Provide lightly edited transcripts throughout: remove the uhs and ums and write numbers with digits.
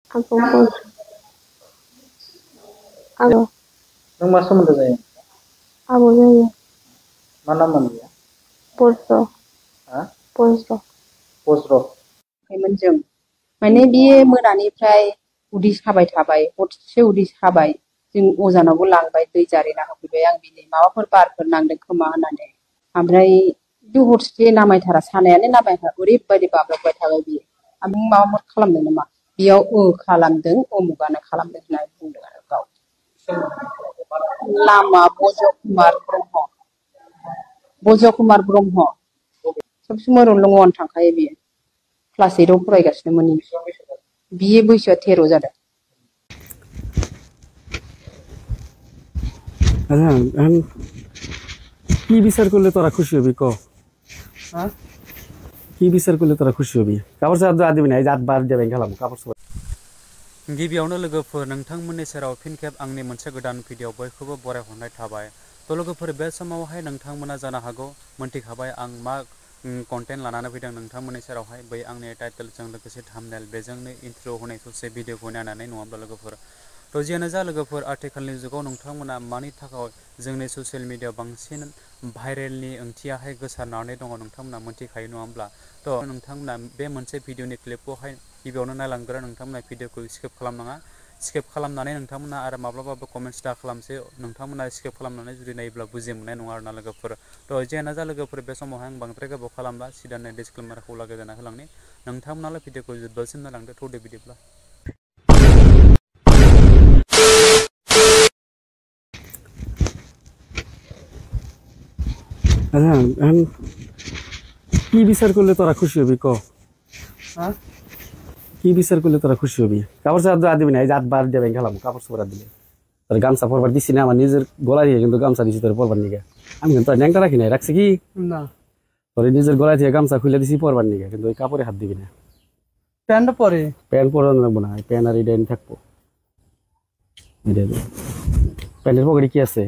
Aku Halo, Nung masuk muda saya. aku saya Mana dia? Purso, Hah? Purso. Posro. जों माने बियो मोनानिफ्राय उदै साबाय थाबाय हरसे उदै साबाय जों अजानावबो लांबाय दै जारिना होफैबाय आं बिनि माबाफोर बारफोर नांदों खोमा होननानै ओमफ्राय बे हरसे नामायथारा सानायानो नामायथारा ओरैबायदि बाब्राबबाय थाबाय बियो ओमफ्राय माबाफोर खालामदों नामा बेयाव खालामदों अमुगानो खालामदों होननानै बुंदों आरो गाव लामा बज' कुमार ब्रह्म सब समाय रलंआवनो थांखायो बियो क्लास 8 आव फरायगासिनोमोन बियो बैसोआ 13 जादों কি বিচার করলে তোরা খুশি হবি ক Hah? কি বিচার করলে তোরা খুশি হবি কাপড় সাদা দিবি না এই জাত বার দেবেন খেলাম কাপড় সাদা गिबियावनो लोगोफोर नोंथांमोननि सेराव फिन खेब आंनि मोनसे गोदान भिडिअ बयखौबो बरायहरनाय थाबाय तो लोगोफोर बे समावहाय नोंथांमोना जानो हागौ मोनथिखाबाय आं मा कन्टेन्ट लानानै फैदों नोंथांमोननि सेरावहाय बै आंनि टाइटेलजों लोगोसे थाम्बनेल बेजोंनो इन्ट्र होनाय ससे भिडिअखौ नायनानै नङाब्ला लोगोफोर तो जियानो जा लोगोफोर आथिखालनि जुगाव नोंथांमोना मानि थाखाय जोंनि ससियेल मिडियायाव बांसिन भाइरेलनि ओंथियाहाय गोसारनानै दङ नोंथांमोना मोनथिखायो नङा होमब्ला तो नोंथांमोना बे मोनसे भिडिअनि क्लिपखौहाय गिबियावनो नायलांग्रो नोंथांमोना भिडिअखौ स्किप खालामनाङा स्किप खालामनानै नोंथांमोना आरो माब्लाबाबो कमेन्ट्स दा खालामसै नोंथांमोना स्किप खालामनानै जुदि नायोब्ला बुजि मोननाय नङा आरोना लोगोफोर तो जियानो जा लोगोफोर बे समावहाय आं बांद्राय गोबाव खालामला सिदानो डिसक्लेमारखौ लागायना होलांनि नोंथांमोनाल' भिडिअखौ जोबजासिम नायलांदो थौदो बिदिब्ला কি বিচার করলে তোরা খুশি হবি ক Hah? কি বিচার করলে তোরা খুশি হবি কাপড় সাদা দিবি না এই জাত বার দেবেন খেলাম কাপড় সাদা দিলে তোর গামছা পরবার দিছি না আমার নিজের গলা দিয়ে কিন্তু গামছা দিছি তোর পরবার নিগে আমি কিন্তু ন্যাংটা রাখি নাই রাখছি কি না তোর নিজের গলা দিয়ে গামছা খুলে দিছি পরবার নিগে কিন্তু ওই কাপড়ে হাত দিবি না প্যান্ট পরে প্যান্ট পরানো লাগবো না প্যান্ট আর এটা থাকবো প্যান্টের পকেটে কি আছে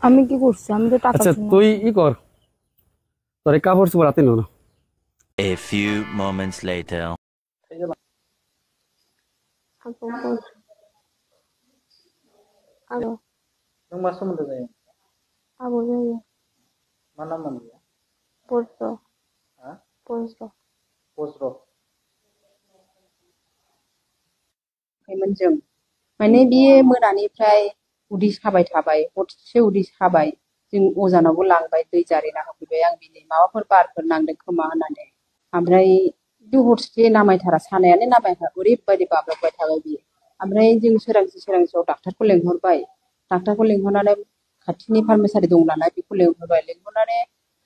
আমি কি করছি আমি তো টাকা আচ্ছা তুই ই কর তোর এই কাপড় চোপড় হাতে নো না A few moments later. Aku Halo, Nung masuk muda saya. aku saya Mana dia? Purso, Hah? Purso. Posro. जों माने बियो मोनानिफ्राय उदै साबाय थाबाय हरसे उदै साबाय जों अजानावबो लांबाय दै जारिना होफैबाय आं बिनि माबाफोर बारफोर नांदों खोमा होननानै ओमफ्राय बे हरसे नामायथारा सानायानो नामायथारा ओरैबायदि बाब्राबबाय थाबाय बियो ओमफ्राय जों सोरांसियाव डाक्टारखौ लेंहरबाय डाक्टारखौ लेंहरनानै खाथिनि फार्मासियारि दं नालाय बेखौ लेंहरनानै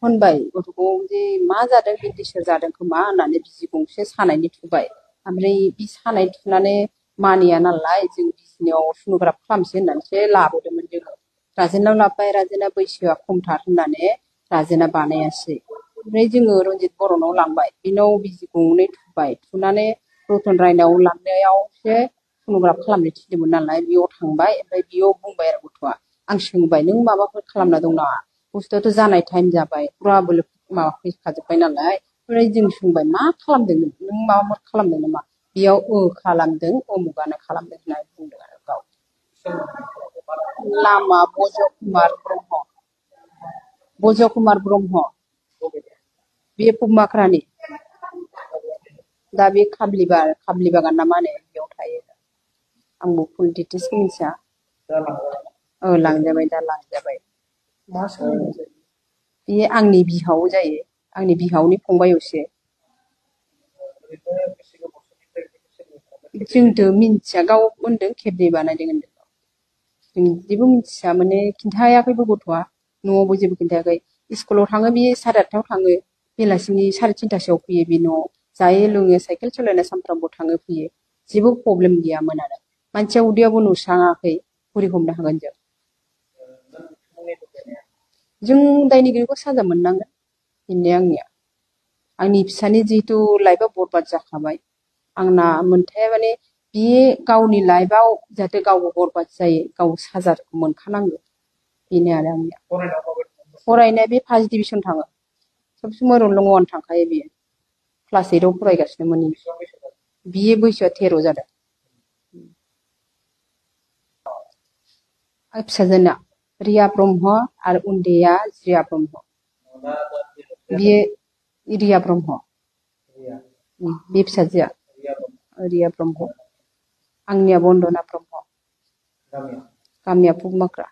होनबाय गथ'खौ जे मा जादों बिन्दिसर जादों खोमा होननानै बिजि गंसे सानायनि थुबाय ओमफ्राय बि सानाय थुनानै मानिया नालाय जों बिजनियाव सन'ग्राफ खालामसै होननानैसो लाबोदोंमोन जोङो राजेनाव लाबोबाय राजेना बैसोआ खमथार होननानै राजेना बानायासै ओमफ्राय जोङो रन्जित बर'नाव लांबाय बिनाव बिजि गंनै थुबाय थुनानै रतन रायनाव लांनायावसो सन'ग्राफ खालामनो थिनदोंमोन नालाय बेयाव थांबाय ओमफ्राय बेयाव बुंबाय आरो गथ'आ आं सोंबाय नों माबाफोर खालामना दं नामा बुस्थुआथ' जानाय टाइम जाबाय फुरा बोलो माबा फैखाजोब्बाय नालाय ओमफ्राय जों सोंबाय मा खालामदों नों माबाफोर खालामदों नामा बेयाव खालामदों अमुगानो खालामदों होननानै बुंदों आरो गाव लामा बज' कुमार ब्रह्म बे पमाक्रानि दा बे खाब्लि बागान ना मा होनो बेयाव थायो आंबो फुल डिटेल्सखौ मिथिया लांजाबाय दा लांजाबाय बे आंनि बिहाव जायो आंनि बिहावनि फंबायसो जोंथ' मिन्थिया गाव होनदों खेबनै बानायदों होनदों जों जेबो मिन्थिया माने खिन्थायाखैबो गथ'आ न'आवबो जेबो खिन्थायाखै स्कुलाव थाङो बियो 8:30 थाङो बेलासिनि 3:30 फैयो बे न'आव जायो लोङो साइकेल सालायना सानफ्रामबो थाङो फैयो जेबो प्रब्लेम गैयामोन आरो मानसिया उदैयावबो नुस्राङाखै बोरै हमनो हागोन जों दायनिगिरिखौ साजा मोननांगोन बेनो आंनि फिसानि जिहेतु लाइफआ बरबाद जाखाबाय आंना मोनथाया माने बियो गावनि लाइफआव जाहाथे गावबो बरबाद जायो गाव साजाखौ मोनखानांगौ बेनो आरो आंनिया फरायनाया बे 1st डिभिजन थाङो सब समाय रलंआवनो थांखायो बियो क्लास 8 आव फरायगासिनोमोन बियो बैसोआ 13 जादों। फिसाजोना रिया ब्रह्म आरो उन्दैया जिया ब्रह्म। बियो रिया ब्रह्म। बे फिसाजोआ रिया ब्रह्म। आंनिया बन्दना ब्रह्म। गामिया पुबमाख्रा।